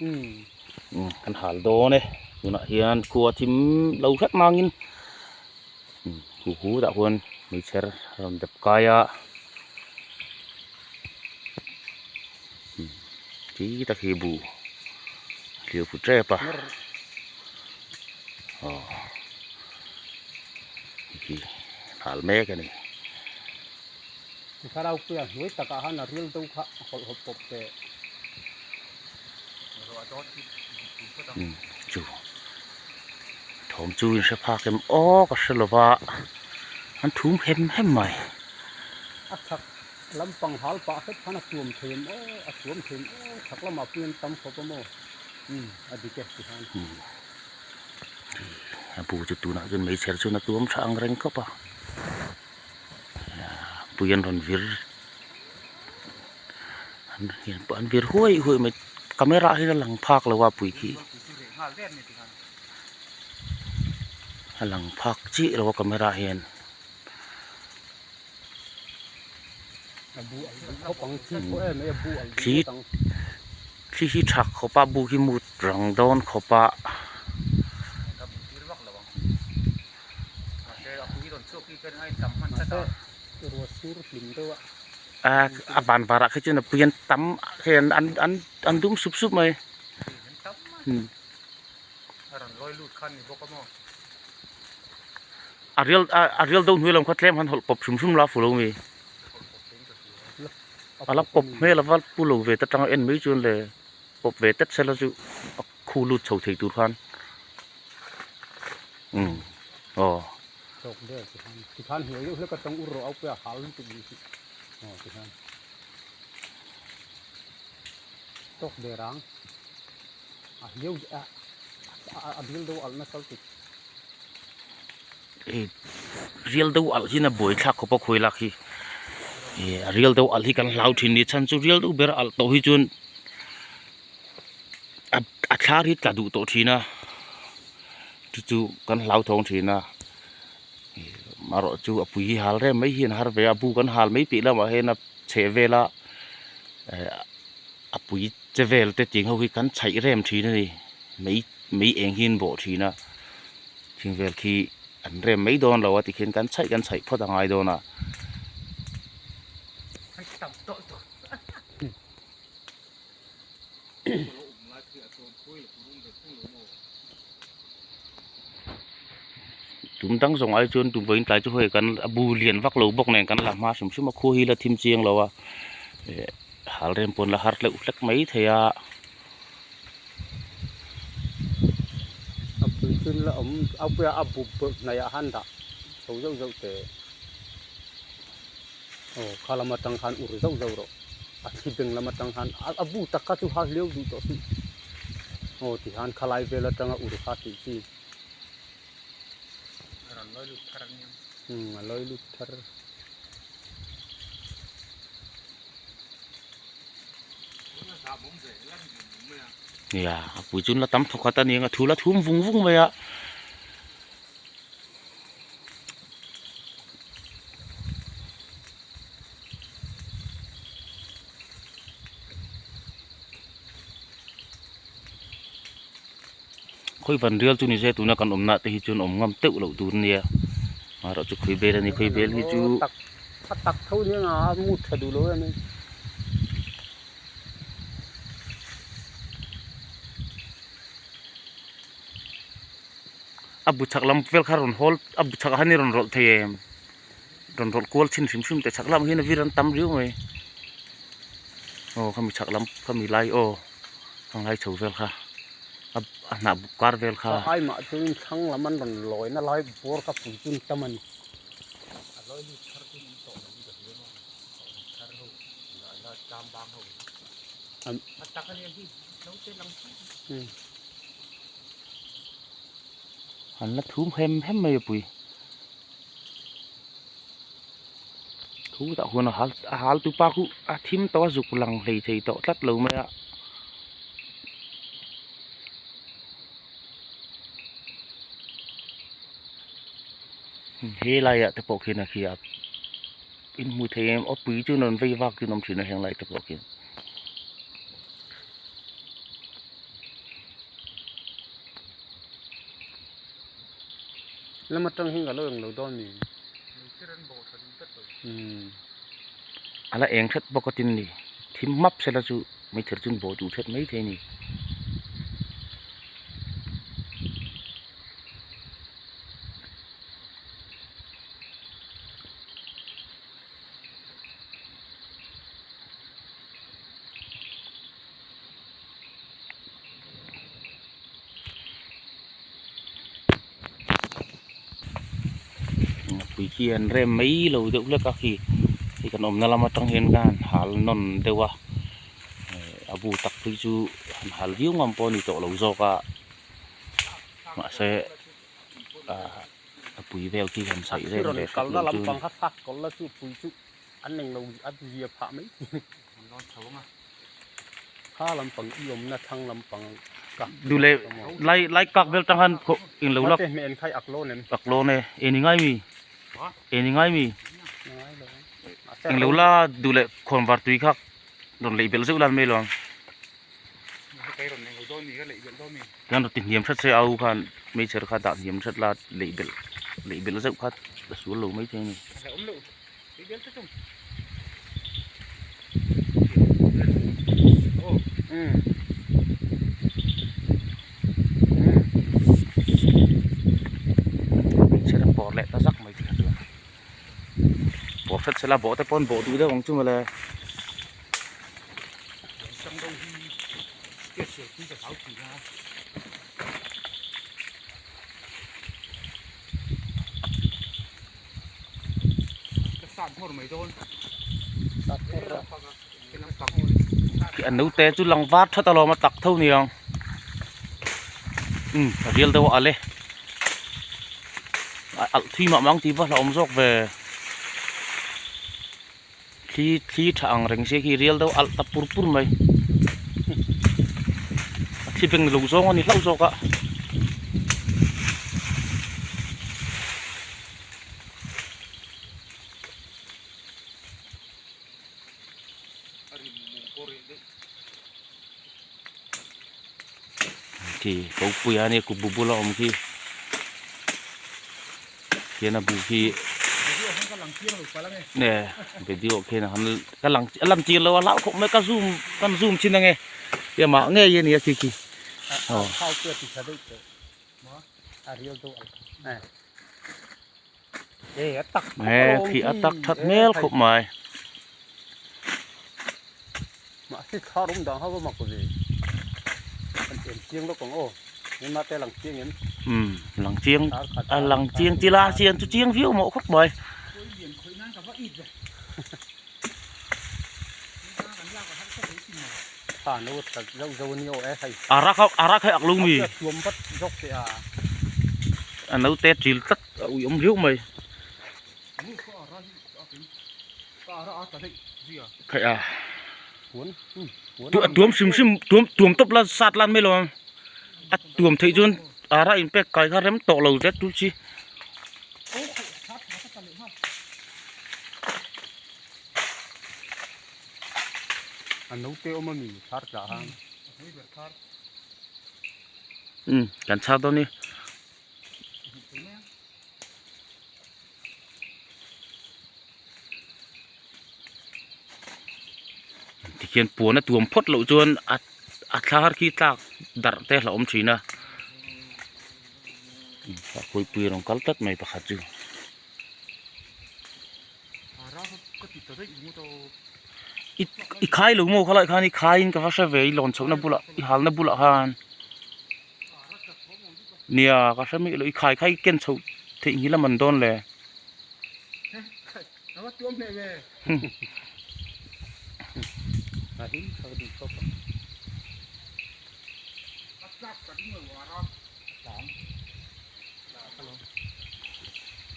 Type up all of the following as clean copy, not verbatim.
Kan hal dawn e tunah hian khua thim lo hret mangin hu hu tah khuan meichher a rawn dep kai a khi tak hi buh hliau phu tep a aw khi hal mek a ni. Thlarau puia hnuai takah khan a ril deuh kha a hawlh hawp pawp teh. Chu thawm chu in hre phak em aw ka hre lova an thum hem hem mai. A chhak lampang hal pah hret khan a tuam thei em aw a tuam thei em aw chhak lamah pui an tam khawp a maw umm a dik e ti khan. A bu chu tunah chuan meichher chuan a tuam tha ang reng khawp a. Pui an rawn vir an vir huai huai mai camera ah hian a lang phak lo a pui khi a lang phak chiah lo a camera ah hian. Thli thli hi tha khawp a bu hi mut rang dawn khawp a. A van varah khi chuan a pui an tam hei an an an dum sup sup mai a rial a rial deuh hnuai lam kha tlem han hawlh pawp hrim hrim la fu lo mi a la pawp hmel a va pu lo ve ta tanga en mai chuan le pawp ve tep sela chu a khu lut chho thei tur khan. Umm aw. Tawk vel ti khan ti khan hnuai deuh hlek atang ur rawh au pawh a hal lutuk ni hi aw ti khan tawk ve rang a hiau a a dil deuh alh nasa lutuk. Hei rial deuh alh hian a buai thlak khawp a khawi lak hi ih a rial deuh alh hi kan hlau thin ni chhan chu rial deuh ber alh tawh hi chuan a thlar hi tla duh tawh thin a chu chu kan hlauthawng thin a marawh chu a pui hi hal rem mai hian a har ve a bu kan hal mai piah lamah hian a chheh vela eh a pui che vel te tih ho hi kan chhaih rem thin a ni mai mai eng hi an bawh thin a thing vel khi an rem mai dawn lo a tikhian kan chhaih kan chhaih phawt a ngai dawn a. Tum dang zawng ai chuan tum vawiin tlai chu hei kan a bu lian vak lo bawk nen kan la hma hrim hrim a khua hi la thim chiang lo a eh hal rem pawn la har hleuh hlek mai thei a. A pui chun la awm a puia a bu hnaih ah han dah chho zauh zauh teh aw kha lam atang khan ur zauh zauh rawh. A thli beng lam atang khan a bu tak kha chu hal hliau duh tawh suh aw ti khan khalai vel atanga ur kha tih chi umm a lawi lut thar. Nia a pui chu la tam thawkhat a ni ang a thu la thum vung vung mai a. Khawi van rial chu ni se tuna kan awmna te hi chuan awm ngam teuh loh tur ania marawh chu khawi bel ani khawi bel hi chu a tak tho hian a mut tha duh lo em a bu chhak lam vel kha rawn hawl a bu chhak ah hian i rawn rawlh thei em. Rawn rawlh kual chhin hrim hrim teh chhak lamah hian a vir an tam riau mai aw khami chhak lam khami lai aw khang lai chho vel kha a a hnah buk kar vel kha. Ai mah chuan thlang lam an rawn lawi na lai bawr kha pui chun tam a ni. An la thum hem hem mai a pui. Thu tah huan a hal a hal tupa khu a thim tawh a zuk lang hlei thei tawh tlat lo mai a. He laiah te pawh khian a khi a inhmu thei em aw pui chu rawn vei vak chu an awm thin a heng lai te pawh khian. Lam atang hi ka lo eng lo dawn mi. Umm. A la eng hret bawk a tin ni. Thim map sela chu meichher chu an bawh duh hret mai thei a ni. Pui khi an rem mai lo deuh hlek a khi hei kan awmna lam atang hian khan han hal nawn deuh a eh a bu tak phei chu han hal viau ngam pawh a ni tawh lo zawk a mahse ah a pui vel khi han chhaih reng ve hret lo chu. An eng lo a zia phah mai Kha lampang i awmna thlang lampang kak Du le lai lai kak vel tang han khaw eng lo lak Mate hmeh en khai ak lawn em ak lawn e eng ni ngai mi eng ni ngai mi eng lo la du le khawn var tui kha rawn lei belh zeuh lan mai lo ang Kan rawn ti hniam hret se au khan meichher kha dah hniam hret la lei belh lei belh zeuh kha a sual lo mai thei a ni. Meichher a pawr leh ta zak mai thei a chuan pawr hret se la bawh te pawh an bawh duh deuh ang chu mawle. Khi a naute chu lang var that alawm a tak tho niang umm a rial deuh a al e a alh thui mah mah ang tih va hlauhawm zawk ve. Thli thli tha ang reng sia khi rial deuh alh ta pur pur mai a thli beng lo zawng a ni hlauh zawk a. Khi kopui a nia kut bu bula awm khi khian a bu khi nge video khian a han ka lang a lang chiang lo a hlauh khawp mai ka zoom kan zoom chin ange tia mah ngei a nia khi khi aw. He khi a tak that hmel khawp mai. Mahse thla rawng dang ho va mak ve. Kan em chiang lawk ang aw. Engmah te lang chiang em? Umm lang chiang a lang chiang chi la chian chu chiang viau mawh khawp mai. Thla no tla zauh zauh a ni aw e hei. A rak a rak hei ak lo mi. A tuam vat zawk teh a. A no te ṭil tlat a ui awm riau mai. Khaih a tuam hrim hrim tuam tuam tawp la sat lan mai lo ang a tuam theih chuan ara in pek kai kha rem tawh lo zet tu chi. Um kan chhar dawn ni. Tikhian puan a tuam phawt loh chuan a a thla har khi tlak darh te a hlauhawm thin a kawipui a rawn kal tlat mai pakhat chu. I i khai lo maw khalai khan i khaiin ka va hre ve i lawn chhohna bulah i halna bulah khan. Nia ka hre miah lo i khai khai ken chhoh theih ngil a man dawn le.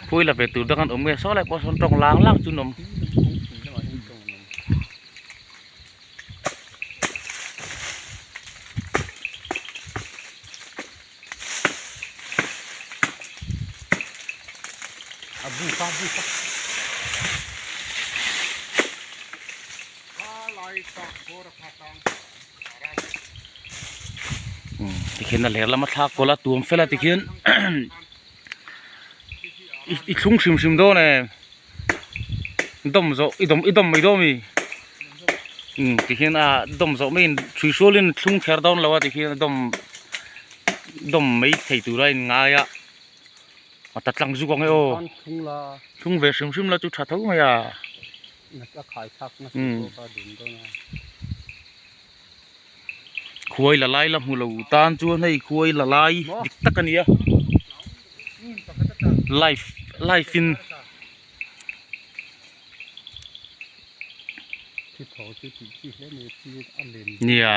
Phui la ve tur dang an awm nge saw lai pawh sawn tawng lang lang chu an awm. Tikhian a ler lama thlak kawl a tuam fel a tikhian. I thlung hrim hrim dawn em? Dawm zawh i dawm i dawm mai dawn mi? Umm ti hian a dawm zawh maiin hrui hrualin thlung kher dawn lo a ti hian a dawm dawm mai thei tura in ngai a a ta tlang zuk ang e aw thlung ve hrim hrim la chu tha tho mai a. Umm khuai la lai la hmu lo tan chuan hei khuai la lai dik tak a ni a live live in. Nia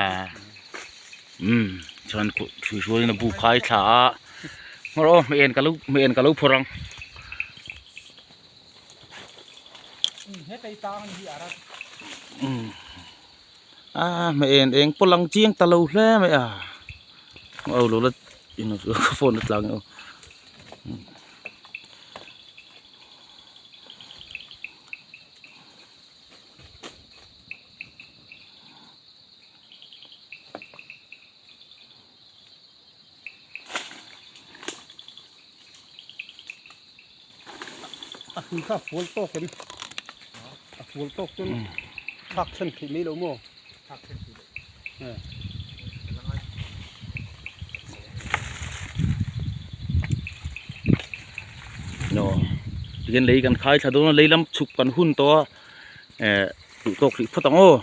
umm chuan hrui hruaiin a bu khai thla a hmar aw hmeh en ka lo hmeh en ka lo phawrh ang. Umm a hmeh en eng pawh lang chiang ta lo hle mai a aw lo la ka phone a tlang e aw. A hrui kha a fual tawk em? A fual tawk chuan thlak then theih mai lo maw? Thlak then theih loh. No tihian lei kan khai thla dawn a lei lam chhuk kan hun tawh a eh duh tawk hrih phawt ang aw.